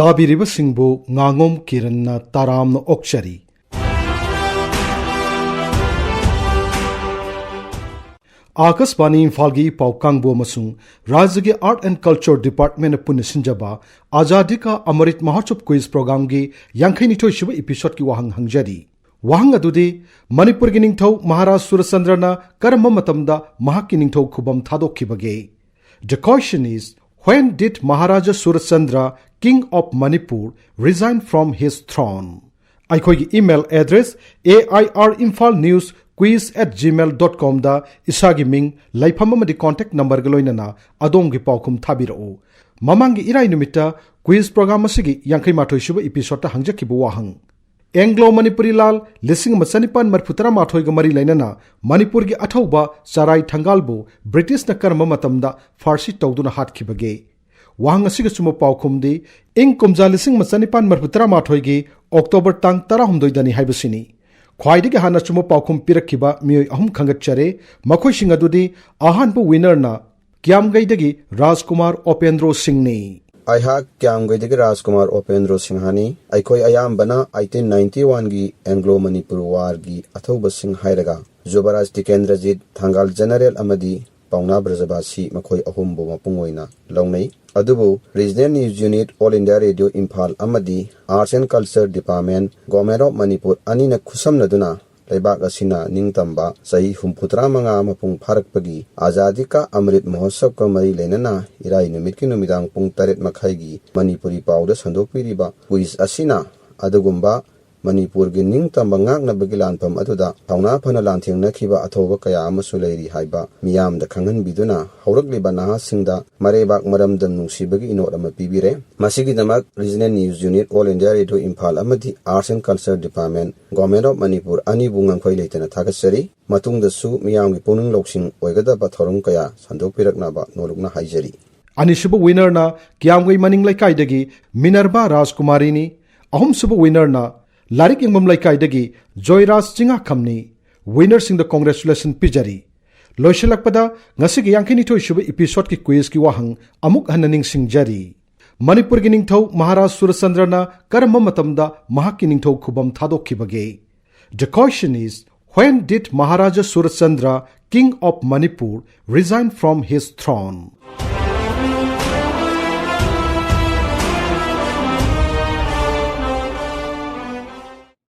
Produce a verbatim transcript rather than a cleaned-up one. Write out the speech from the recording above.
ꯇꯥꯕꯤꯔꯤꯕꯁꯤꯡꯕꯨ ꯉꯥꯉꯣꯝ ꯀꯤꯔꯟꯅ ꯇꯔꯥꯝꯅ ꯑꯣꯛꯆꯔꯤ꯫ ꯑꯥꯀꯥꯁꯕꯥꯅꯤ ꯏꯝꯐꯥꯜꯒꯤ ꯄꯥꯎ ꯀꯥꯡꯕꯨ ꯑꯃꯁꯨꯡ ꯔꯥꯖ꯭ꯌꯒꯤ Art and Culture Department ꯅ ꯄꯨꯟꯅ ꯁꯤꯟꯖꯕ ꯑꯖꯥꯗꯤ ꯀꯥ ꯑꯃꯔꯤꯠ ꯃꯍꯣꯠꯁꯕ quiz program ꯒꯤ ꯌꯥꯡꯈꯩꯅꯤꯊꯣꯏꯁꯨꯕ episode ꯀꯤ ꯋꯥꯍꯪ ꯍꯪꯖꯔꯤ꯫ ꯋꯥꯍꯪ ꯑꯗꯨꯗꯤ, ꯃꯅꯤꯄꯨꯔꯒꯤ ꯅꯤꯡꯊꯧ ꯃꯍꯥꯔꯥꯖ ꯁꯨꯔꯆꯟꯗ꯭ꯔꯅ ꯀꯔꯝꯕ ꯃꯇꯝꯗ ꯃꯍꯥꯛꯀꯤ ꯅꯤꯡꯊꯧ ꯈꯨꯕꯝ ꯊꯥꯗꯣꯛꯈꯤꯕꯒꯦ? The question is, when did Maharaja Surachandra, King of Manipur, resign from his throne? ꯑꯩꯈꯣꯏꯒꯤ email address A I R Imphal News Quiz at gmail dot com ꯗ ꯏꯁꯥꯒꯤ ꯃꯤꯡ, ꯂꯩꯐꯝ ꯑꯃꯗꯤ contact number ꯒ ꯂꯣꯏꯅꯅ ꯑꯗꯣꯝꯒꯤ ꯄꯥꯎꯈꯨꯝ ꯊꯥꯕꯤꯔꯛꯎ꯫ ꯃꯃꯥꯡꯒꯤ ꯏꯔꯥꯏ ꯅꯨꯃꯤꯠꯇ quiz program ꯑꯁꯤꯒꯤ ꯌꯥꯡꯈꯩ ꯃꯥꯊꯣꯏ ꯁꯨꯕ episode ꯇ ꯍꯪꯖꯈꯤꯕ ꯋꯥꯍꯪ꯫ ꯑꯦꯡꯒ꯭ꯂꯣ ꯃꯅꯤꯄꯨꯔꯤ ꯂꯥꯜ ꯂꯤꯁꯤꯡ ꯑꯃ ꯆꯅꯤꯄꯥꯟ ꯃꯔꯤꯐꯨ ꯇꯔꯥꯃꯥꯊꯣꯏꯒ ꯃꯔꯤ ꯂꯩꯅꯅ ꯃꯅꯤꯄꯨꯔꯒꯤ ꯑꯊꯧꯕ ꯆꯔꯥꯏ ꯊꯪꯒꯥꯜꯕꯨ ꯕ꯭ꯔꯤꯇꯤꯁꯅ ꯀꯔꯝꯕ ꯃꯇꯝꯗ ꯐꯥꯔꯁꯤ ꯇꯧꯗꯨꯅ ꯍꯥꯠꯈꯤꯕꯒꯦ? ꯋꯥꯍꯪ ꯑꯁꯤꯒꯤ ꯑꯆꯨꯝꯕ ꯄꯥꯎꯈꯨꯝꯗꯤ ꯏꯪ ꯀꯨꯝꯖꯥ ꯂꯤꯁꯤꯡ ꯑꯃ ꯆꯅꯤꯄꯥꯟ ꯃꯔꯤꯐꯨ ꯇꯔꯥꯃꯥꯊꯣꯏꯒꯤ October ꯇꯥꯡ ꯇꯔꯥꯍꯨꯝꯗꯣꯏꯗꯅꯤ ꯍꯥꯏꯕꯁꯤꯅꯤ꯫ ꯈ꯭ꯋꯥꯏꯗꯒꯤ ꯍꯥꯟꯅ ꯑꯆꯨꯝꯕ ꯄꯥꯎꯈꯨꯝ ꯄꯤꯔꯛꯈꯤꯕ ꯃꯤꯑꯣꯏ ꯑꯍꯨꯝ ꯈꯟꯒꯠꯆꯔꯦ꯫ ꯃꯈꯣꯏꯁꯤꯡ ꯑꯗꯨꯗꯤ, ꯑꯍꯥꯟꯕ winner ꯅ ꯀꯤꯌꯥꯝꯒꯩꯗꯒꯤ ꯔꯥꯖꯀꯨꯃꯥꯔ ꯑꯣꯄꯦꯟꯗ꯭ꯔꯣ ꯁꯤꯡꯅꯤ꯫ ꯑꯩꯍꯥꯛ ꯀꯤꯌꯥꯝꯒꯩꯗꯒꯤ ꯔꯥꯖꯀꯨꯃꯥꯔ ꯑꯣꯄꯦꯟꯗ꯭ꯔꯣ ꯁꯤꯡꯍꯅꯤ꯫ ꯑꯩꯈꯣꯏ ꯑꯌꯥꯝꯕꯅ eighteen ninety one ꯒꯤ Anglo Manipur War ꯒꯤ ꯑꯊꯧꯕꯁꯤꯡ ꯍꯥꯏꯔꯒ ꯖꯨꯕꯔꯥꯖ ꯇꯤꯀꯦꯟꯗ꯭ꯔꯖꯤꯠ, ꯊꯪꯒꯥꯜ ꯖꯦꯅꯔꯦꯜ ꯑꯃꯗꯤ ꯄꯥꯎꯅꯥ ꯕ꯭ꯔꯖꯕꯥꯁꯤ, ꯃꯈꯣꯏ ꯑꯍꯨꯝꯕꯨ ꯃꯄꯨꯡ ꯑꯣꯏꯅ ꯂꯧꯅꯩ꯫ ꯑꯗꯨꯕꯨ Regional News Unit, All India Radio Imphal ꯑꯃꯗꯤ Arts and Culture Department, Government of Manipur ꯑꯅꯤꯅ ꯈꯨꯠꯁꯝꯅꯗꯨꯅ ꯂꯩꯕꯥꯛ ꯑꯁꯤꯅ ꯅꯤꯡꯇꯝꯕ ꯆꯍꯤ ꯍꯨꯝꯐꯨꯇꯔꯥ ꯃꯉꯥ ꯃꯄꯨꯡ ꯐꯥꯔꯛꯄꯒꯤ ꯑꯖꯥꯗꯤ ꯀꯥ ꯑꯃ꯭ꯔꯤꯠ ꯃꯍꯣꯠꯁꯕꯀ ꯃꯔꯤ ꯂꯩꯅꯅ ꯏꯔꯥꯏ ꯅꯨꯃꯤꯠꯀꯤ ꯅꯨꯃꯤꯗꯥꯡ ꯄꯨꯡ ꯇꯔꯦꯠ ꯃꯈꯥꯏꯒꯤ ꯃꯅꯤꯄꯨꯔꯤ ꯄꯥꯎꯗ ꯁꯟꯗꯣꯛꯄꯤꯔꯤꯕ quiz ꯑꯁꯤꯅ ꯑꯗꯨꯒꯨꯝꯕ ꯃꯅꯤꯄꯨꯔꯒꯤ ꯅꯤꯡꯇꯝꯕ ꯉꯥꯛꯅꯕꯒꯤ ꯂꯥꯟꯐꯝ ꯑꯗꯨꯗ ꯊꯧꯅꯥ ꯐꯅ ꯂꯥꯟꯊꯦꯡꯅꯈꯤꯕ ꯑꯊꯧꯕ ꯀꯌꯥ ꯑꯃꯁꯨ ꯂꯩꯔꯤ ꯍꯥꯏꯕ ꯃꯤꯌꯥꯝꯗ ꯈꯪꯍꯟꯕꯤꯗꯨꯅ ꯍꯧꯔꯛꯂꯤꯕ ꯅꯍꯥꯁꯤꯡꯗ ꯃꯔꯩꯕꯥꯛ ꯃꯔꯝꯗꯝ ꯅꯨꯡꯁꯤꯕꯒꯤ ꯏꯅꯣꯠ ꯑꯃ ꯄꯤꯕꯤꯔꯦ꯫ ꯃꯁꯤꯒꯤꯗꯃꯛ Regional News Unit, All India Radio Imphal ꯑꯃꯗꯤ Arts and Culture Department, Government of Manipur ꯑꯅꯤꯕꯨ ꯉꯝꯈꯩ ꯂꯩꯇꯅ ꯊꯥꯒꯠꯆꯔꯤ꯫ ꯃꯇꯨꯡꯗꯁꯨ ꯃꯤꯌꯥꯝꯒꯤ ꯄꯨꯛꯅꯤꯡ ꯂꯧꯁꯤꯡ ꯑꯣꯏꯒꯗꯕ ꯊꯧꯔꯝ ꯀꯌꯥ ꯁꯟꯗꯣꯛꯄꯤꯔꯛꯅꯕ ꯅꯣꯂꯨꯛꯅ ꯍꯥꯏꯖꯔꯤ꯫ ꯑꯅꯤꯁꯨꯕ winner ꯅ ꯀꯤꯌꯥꯝꯒꯩ ꯃꯅꯤꯡ ꯂꯩꯀꯥꯏꯗꯒꯤ ꯃꯤꯅꯔꯕꯥ ꯔꯥꯖꯀꯨꯃꯥꯔꯤꯅꯤ꯫ ꯑꯍꯨꯝꯁꯨꯕ winner ꯅ ꯂꯥꯏꯔꯤꯛ ꯌꯦꯡꯐꯝ ꯂꯩꯀꯥꯏꯗꯒꯤ ꯖꯣꯏꯔꯥꯖ ꯆꯤꯡꯉꯥꯈꯝꯅꯤ꯫ Winner ꯁꯤꯡꯗ congratulation ꯄꯤꯖꯔꯤ꯫ ꯂꯣꯏꯁꯤꯜꯂꯛꯄꯗ ꯉꯁꯤꯒꯤ ꯌꯥꯡꯈꯩꯅꯤꯊꯣꯏ ꯁꯨꯕ episode ꯀꯤ quiz ꯀꯤ ꯋꯥꯍꯪ ꯑꯃꯨꯛ ꯍꯟꯅ ꯅꯤꯡꯁꯤꯡꯖꯔꯤ꯫ ꯃꯅꯤꯄꯨꯔꯒꯤ ꯅꯤꯡꯊꯧ ꯃꯍꯥꯔꯥꯖ ꯁꯨꯔꯆꯟꯗ꯭ꯔꯅ ꯀꯔꯝꯕ ꯃꯇꯝꯗ ꯃꯍꯥꯛꯀꯤ ꯅꯤꯡꯊꯧ ꯈꯨꯕꯝ ꯊꯥꯗꯣꯛꯈꯤꯕꯒꯦ? The question is, when did Maharaja Surachandra, King of Manipur, resign from his throne?